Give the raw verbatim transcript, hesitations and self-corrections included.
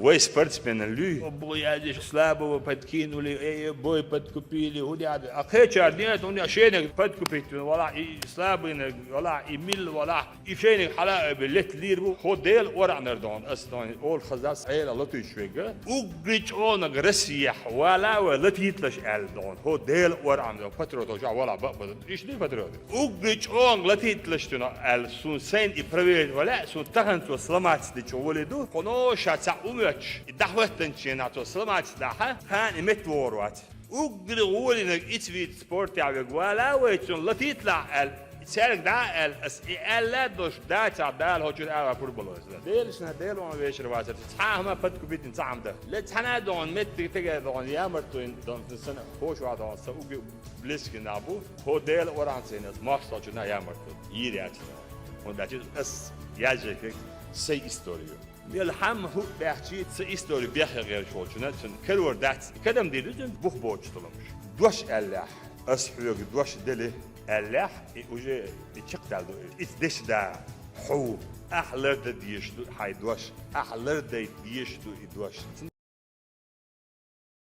Вай спортсменан луй, бо яздеш, слабого подкинули, э, э, бой подкупили, хӀу де а. А кхечар ден, хӀунда шенег подкупить валахь, и слабыйнег валахь, и милла валахь, и шенег хьала а бе лет лийр бу, хӀо Делан оргӀанара дон, ас дон, ола хазас Ӏела латуьйтуш вега. Угги чӀонаг Россияхь вала вай латийталаш аьлла дон, хӀо Делан оргӀанара дон, патриотов жа вала бакъ база. Иш ду патриот. Угги чӀонга латийталаш туна аьлла, сун сайн и проверить валя, сун тахан цо сломаться дичу воли ду, кхуно ша цхьа умоьч, и дӀахӀоттанчена цо сломаться дахьа, кхана и метта вогӀур вац. Угги гӀолинаг ицвит спортехь вег вала вай цун латийталахь аьлла, цаьрга дӀа а аьлла, ас и аьлла долуш дацахь, Дала хӀочуьра ала пурбало иза. Делашна Дела ван вешар вацар, цхьа а хӀума подкупитина цхьа хӀума дан. Ле цхьана а догӀун меттиг тегара догӀун ямартуйн дон сана, хошван догӀун сан угги близкий нах бу, хӀо Делан оргӀанца ас мостагӀчунна ямарт ду, йийр яц. ХӀунда аьлча ас яьжжайхиг сай историю. Мел хьамма хӀуъ баьхчий, сан историю бехъя гӀерташ волчунна, цунна карор дац, кадам дийр ду цунна бух боцуш долуш. Дош аьллехь, ас хьоьга дош дели аьллехь, и уже и чекхдал ду, иза деш да хьо ву, ахь ларда дезаш ду хьайн дош, ахь лардай дезаш ду и дош.